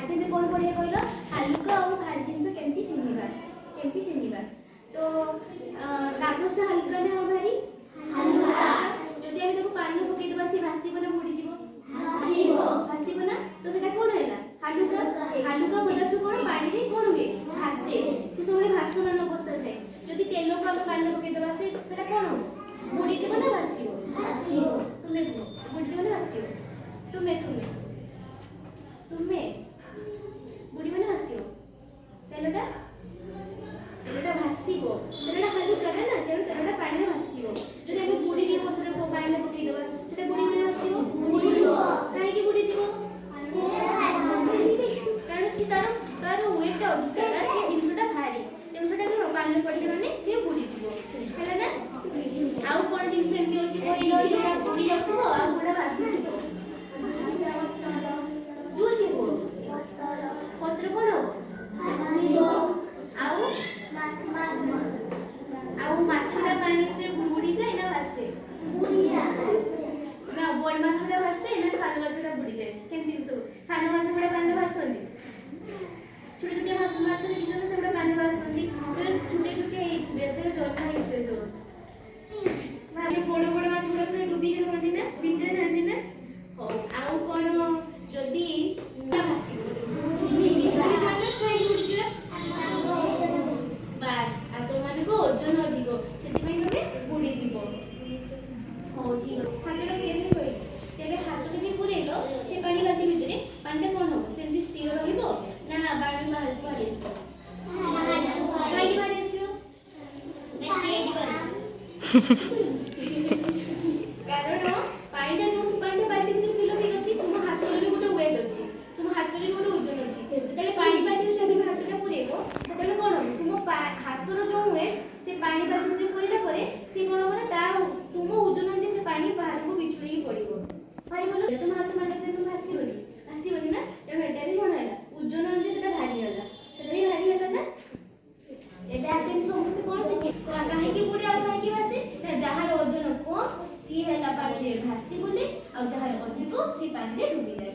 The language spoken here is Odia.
ଆଜି ଆମେ କ'ଣ ପଢ଼ିବା କହିଲ? ହାଲୁକା ଆଉ ଭାରି ଜିନିଷ କେମିତି ଚିହ୍ନିବା, କେମିତି ଚିହ୍ନିବା। ତ କାଗଜଟା ହାଲୁକା ନା ଭାରି? ଯଦି ଆମେ ତାକୁ ପାଣିରେ ପକେଇଦେବା, ସେ ଭାସିବ ନା ବୁଡ଼ିଯିବ? ଭାସିବ ନା? ତ ସେଟା କ'ଣ ହେଲା? ହାଲୁକା। ହାଲୁକା ପଦାର୍ଥ କ'ଣ ପାଣିରେ କ'ଣ ହୁଏ? ଭାସେ। ସେ ସବୁବେଳେ ଭାସମାନ ଅବସ୍ଥା ଥାଏ। ଯଦି ତେଲକୁ ଆମେ ପାଣିରେ ପକେଇଦେବା, ସେଟା କ'ଣ ହବ? ବୁଡ଼ିଯିବ ନା ଭାସିବ? ତୁମେ କୁହ, ବୁଡ଼ିଯିବ ନା ଭାସିବ? ତୁମେ ତୁମେ ତୁମେ ବୁଡ଼ିବ ନା ଭାସିବ ତେଲଟା? ତେଲଟା ଭାସିବ। ତେଲଟା ହାଲୁକାଟା ନା, ତେଣୁ ତେଲଟା ପାଣିରେ ଭାସିବ। ଯଦି ଆମେ ଗୁଡ଼ି ଟିକେ ପଥରକୁ ପାଣିରେ ପକେଇଦେବା, ସେଟା ବୁଡ଼ିବ ନା ଭାସିବ? କାହିଁକି ବୁଡ଼ିଯିବ? କାରଣ ସେ ତାର ତାର ୱେଟଟା ଅଧିକା, ତାର ସେ ଜିନିଷଟା ଭାରି। ତେଣୁ ସେଟା କଣ ପାଣିରେ ପଡ଼ିଲେ ମାନେ ସେ ବୁଡ଼ିଯିବ। ହେଲା ନା? ଆଉ କଣ ଜିନିଷ ଏମିତି ଅଛି କହିଲ, ଯୋଉଟା ବୁଡ଼ି ଯାଉଥିବ ଆଉ ଯୋଉଟା ଭାସୁଥିବ? ଜୋରକି କୁହ। ପତ୍ର କଣ ହବ? ଆଉ ଆଉ ମାଛଟା ପାଣି ଭିତରେ ବୁଡ଼ିଯାଏ ନା ଭାସେ? ନା ବଡ଼ ମାଛଟା ଭାସେ ନା ସାନ ମାଛଟା ବୁଡ଼ିଯାଏ? କେମିତି ସବୁ ସାନ ମାଛ ଗୁଡ଼ା ପାଣିରେ ଭାସନ୍ତି? ଛୋଟ ଛୋଟିଆ ମାଛ ମାଛ ଦେଖିଛ ନା? ସେଗୁଡ଼ା ପାଣିରେ ଭାସନ୍ତି। ଯେତେବେଳେ ଛୋଟିଆ ଛୋଟିଆ ହେଇଥିବେ, ଯେତେବେଳେ ଜନ୍ମ ହେଇଥିବେ, ଯୋଉ ବଡ଼ ବଡ଼ ମାଛ ଗୁଡ଼ାକ ସବୁ ଡୁବିକି ରୁହନ୍ତି ନା, ଭିତରେ ଥାନ୍ତି ନା? ହଉ, ଆଉ କ'ଣ? ଯଦି ଭାସିବ, ବୁଡ଼ିଯିବ ନା? କାହିଁକି ବୁଡ଼ିଯିବ? ବାସ୍, ଆଉ ତୁମମାନଙ୍କୁ ଓଜନ ଅଧିକ, ସେଥିପାଇଁ ତମେ ବୁଡ଼ିଯିବ। ହଉ, ଠିକ ଅଛି। ହାତଟା କେମିତି କହିଲି? ତେବେ ହାତଟା ଯେ ପୁରେଇଲ ସେ ପାଣି ବାଲ୍ଟି ଭିତରେ, ପାଣିଟା କ'ଣ ହବ? ସେମିତି ସ୍ଥିର ରହିବ ନା ପାଣି ବାହାରକୁ ବାହାରି ଆସିବ? କାହିଁକି ବାହାରି ଆସିବ? କାରଣ ପାଣିଟା ଯୋଉଠି ପାଣିଟା ବାଲ୍ଟି ଭିତରେ ଫିଲଅପ୍ ହେଇକି ଅଛି, ତୁମ ହାତରେ ବି ଗୋଟେ ୱେଟ୍ ଅଛି, ତୁମ ହାତରେ ବି ଗୋଟେ ଓଜନ ଅଛି। ଯେତେବେଳେ ପାଣି ବାଲ୍ଟି ଭିତରେ ତମେ ହାତଟା ପୁରେଇବ, ସେତେବେଳେ କ'ଣ ହବ? ତୁମ ହାତର ଯୋଉ ୱେଟ୍, ସେ ପାଣି ବାଲ୍ଟି ଭିତରେ ପୁରେଇଲା ପରେ ସେ କ'ଣ ହବ ନା ତା ତୁମ ଓଜନ ଅନୁଯାୟୀ ସେ ପାଣି ବାହାରକୁ ବିଛୁଡ଼ିକି ପଡ଼ିବ। ବାହାରିବ ନା? ତୁମ ହାତ ମାରିଲେ ତୁମେ ଭାସିବନି? ଭାସିବନି ନା? ତେଣୁ ଏଟା ବି କ'ଣ ହେଲା? ଓଜନ ଅନୁଯାୟୀ ସେଟା ଭାରି ହେଲା, ସେଟା ବି ଭାରି ହେଲା ନା? ଏବେ ଆଜି ଆମେ ସମସ୍ତେ କ'ଣ ଶିଖିଲେ? କାହିଁକି ବୁଡ଼େ ଆଉ କାହିଁକି ଭାସେ ନା, ଯାହାର ଓଜନ କମ୍ ସିଏ ହେଲା ପାଣିରେ ଭାସି ବୁଲେ, ଆଉ ଯାହାର ଅଧିକ ସିଏ ପାଣିରେ ଡୁବିଯାଏ।